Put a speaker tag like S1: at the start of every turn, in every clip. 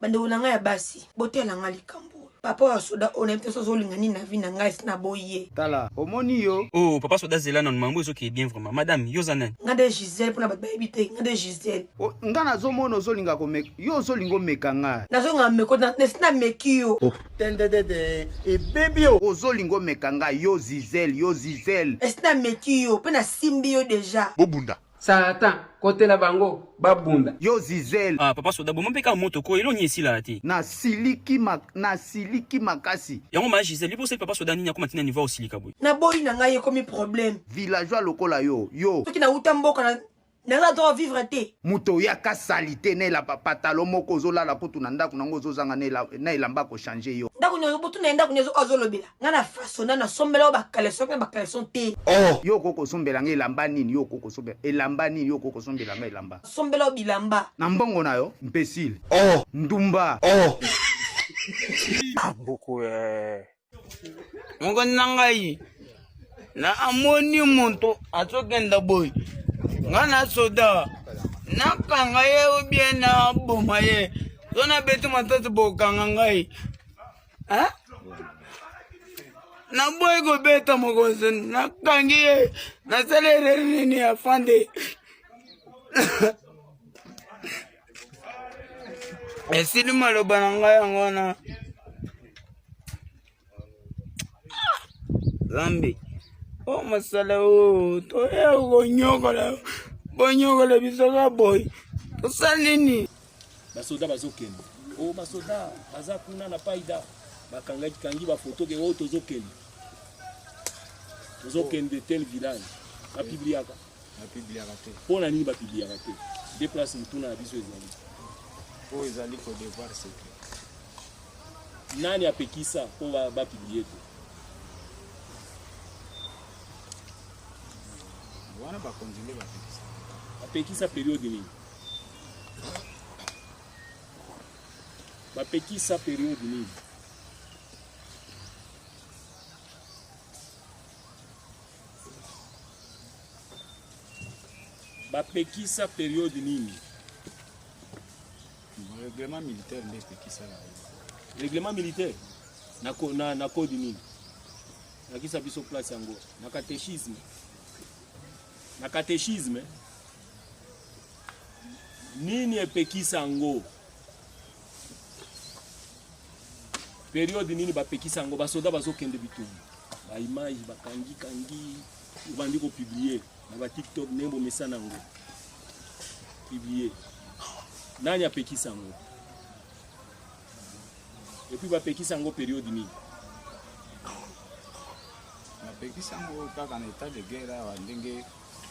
S1: Bandeko na ngai ya basi, botela ngai likambo oyo. Papa oyo ya soda oyo nayebi te soki azolinga nini na vie na ngai, esi naboyi ye.
S2: Tala, omoni yo?
S3: Oh papa soda zela nanu mambo ezo kende bien vraiment madame yo oza nani?
S1: Nga nde Gisèle pona bato bayebi te nga nde Gisèle.
S2: Oh, nga nazomona ozolinga komeka yo ozolinga omeka nga.
S1: Nazolinga meko nesi nameki yo.
S2: Oh. Tendedede ebebi yo. Ozolinga omeka nga yo Gisèle yo Gisèle.
S1: Esi nameki yo pe nasimbi yo dejà.
S4: Bobunda.
S5: Satan kotela bango babunda.
S2: Yo zizel.
S3: Ah papa soda boma mpe kaka moto ko elongi esilaka te.
S2: Na siliki ma na siliki makasi.
S3: Yango ma Gisèle yo pe osali papa soda nini akoma ti na niveau ya kosilika boye.
S1: Naboyi na ngai ekomi problème.
S2: Villageois lokola yo yo.
S1: Soki nawuta mboka na naza droit vivre te.
S2: Moto oyaka salite na elamba patalo moko ozolala kutu na ndako nango ozozanga na elamba ko changer yo.
S1: Ndako nini botuna ye ndako nini azolobela nga na façonna na sombela yo ba caleçon na ba caleçon te.
S2: Oh yo okoki kosombela nga elamba nini yo okoki kosombela elamba nini yo okoki kosombela nga elamba.
S1: Sombela yo bilamba.
S2: Na mbongo na yo imbecile. Oh ndumba. Oh.
S6: Mbuku eh.
S7: Mokonzi na ngai na amoni moto azokenda boye ngai na soda nakanga ye obie naboma ye so nabeti masasi bokanga ngai naboyi kobeta mokonzi nakangi ye nasali erere nini afande esili maloba na ngai yango wana zambi o mosala o toya konyokola bonyokola biso ka boye tosali nini
S8: basoda bazokende o oh, basoda baza kuna na paida bakangaki kangi bafoto ke oyo oh, tozokende tozokende tel village bapibliaka
S9: Bapibliaka te.
S8: Mpo na nini bapibliaka te? Nde place motuna na biso ezali.
S9: Oyo ezali ko devoir secret.
S8: Nani apekisa mpo bapiblie te?
S9: Wana bakonzi nde bapekisa.
S8: Bapekisa periode nini? Bapekisa periode nini? Bapekisa periode nini?
S9: Règlement militaire nde epekisa.
S8: Règlement militaire na, na, na code nini? Lakisa biso place yango na catéchisme. Na catéchisme nini epekisa yango? Periode nini bapekisa yango? Basoda bazokende bitumba, ba image bakangi kangi, obandi ko publier na ba TikTok ndenge bomesana yango publier. Nani apekisa yango? Et puis bapekisa yango periode nini?
S9: Bapekisa yango kaka na etat de guerre awa ndenge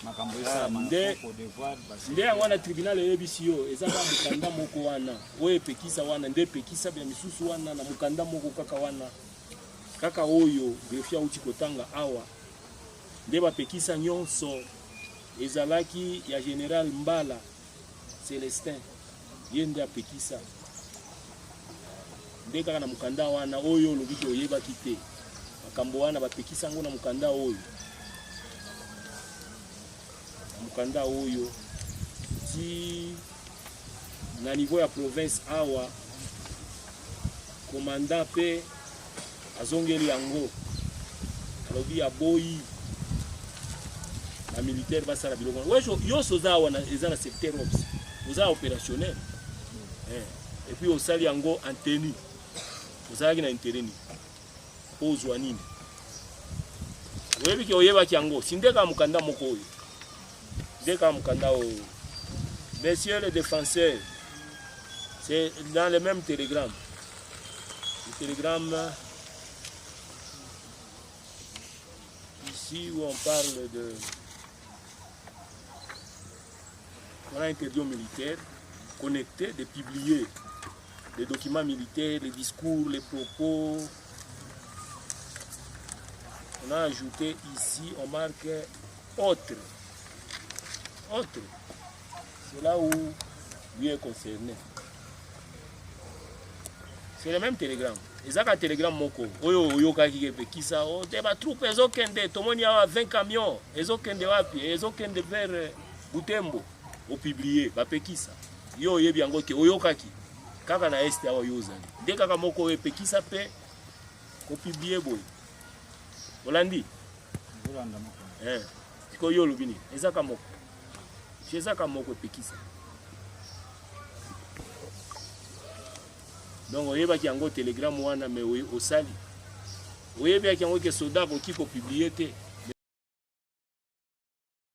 S9: makambo esalama
S8: na devoir nde yango wana tribunal eyebisi yo eza kaka mokanda moko wana oyo epekisa wana nde epekisa bya misusu wana na mokanda moko kaka wana kaka oyo greffier auti kotanga awa nde bapekisa nyonso ezalaki ya general Mbala Celestin ye nde apekisa nde kaka na mokanda wana oyo olobi ke oyebaki te makambo wana bapekisa yango na mokanda oyo na mokanda oyo ti na niveau ya province awa commandant mpe azongeli yango alobi aboyi ba militaire basala biloko wana wejo yonso oza awa eza na secteur ops oza opérationnel eh. et puis osali yango en tenue ozalaki na intérêt nini mpo ozwa nini oyebi ke oyebaki yango si nde kaka mokanda moko oyo nde kaka mokanda oyo monsieur le défenseur c'est dans le même télégramme le télégramme ici où on parle de on a interdit aux militaires connectés de publier les documents militaires, les discours, les propos. On a ajouté ici, on marque autre. Autre. C'est là où lui est concerné. C'est le même télégramme. ezaka telegram moko oyo oyokaki epekisa o oh, te batroupe ezokende tomoni awa 20 camion ezokende wapi ezokende vers euh, butembo opublie bapekisa yo oyebi yango te oyokaki. Kaka na est awa yo ozali nde kaka moko oyo epekisa mpe kopublier boye. Olandi? Eh, sikoyo yo olobi nini? Eza ka moko, eza ka moko epekisa. Donc oyebaki yango telegram wana, mais osali, oyebaki yango ke soda akoki kopublier te.